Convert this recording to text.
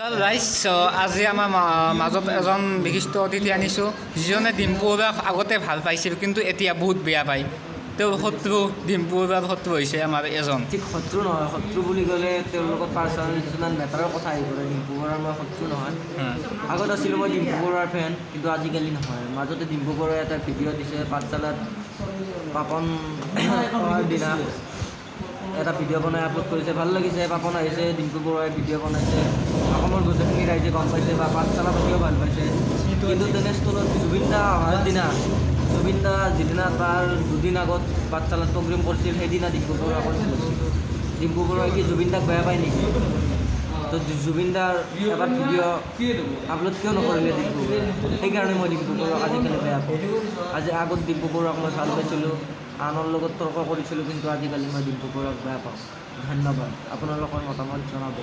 ৰাইজ, আজি আমাৰ মাজত এজন বিশিষ্ট অতিথি আনিছোঁ, যিজনে ডিম্পু বৰুৱাক আগতে ভাল পাইছিল, কিন্তু এতিয়া বহুত বেয়া পায়। তেওঁৰ শত্ৰু, ডিম্পু বৰুৱাৰ শত্ৰু হৈছে আমাৰ এজন। ঠিক শত্ৰু নহয়। শত্ৰু বুলি ক'লে তেওঁৰ লগত পাৰ্চনেল কিছুমান মেটাৰৰ কথা আহি পৰে। ডিম্পু বৰুৱাৰ মই শত্ৰু নহয়। আগত আছিলোঁ মই ডিম্পু বৰুৱাৰ ফেন, কিন্তু আজিকালি নহয়। মাজতে ডিম্পু বৰুৱাই এটা ভিডিঅ' দিছে, পাঠশালাত পাপন অহাৰ দিনা এটা ভিডিঅ' বনাই আপলোড কৰিছে। ভাল লাগিছে। পাপন আহিছে, ডিম্পু বৰুৱাই ভিডিঅ' বনাইছে, অসমৰ গোটেইখিনি ৰাইজে গম পাইছে বা পাঠশালাবাসীও ভাল পাইছে। কিন্তু তেনেস্থলত জুবিন দা অহাৰ দিনা, জুবিন দা যিদিনা, তাৰ দুদিন আগত পাঠশালাত প্ৰগ্ৰেম কৰিছিল, সেইদিনা ডিম্পু বৰুৱা কৰিছিল। ডিম্পু বৰুৱাই কি জুবিন দাক বেয়া পায় নেকি? তো জুবিন দাৰ এবাৰ ভিডিঅ' আপলোড কিয় নকৰিলে ডিম্পু বৰুৱাই? সেইকাৰণে মই ডিম্পু বৰুৱাক আজিকালি বেয়া পাওঁ। আজি আগত ডিম্পু বৰুৱাক মই ভাল পাইছিলোঁ, আনৰ লগত তৰ্ক কৰিছিলোঁ, কিন্তু আজিকালি মই ডিম্পু বৰুৱাক বেয়া পাওঁ। ধন্যবাদ। আপোনালোকৰ মতামত জনাব।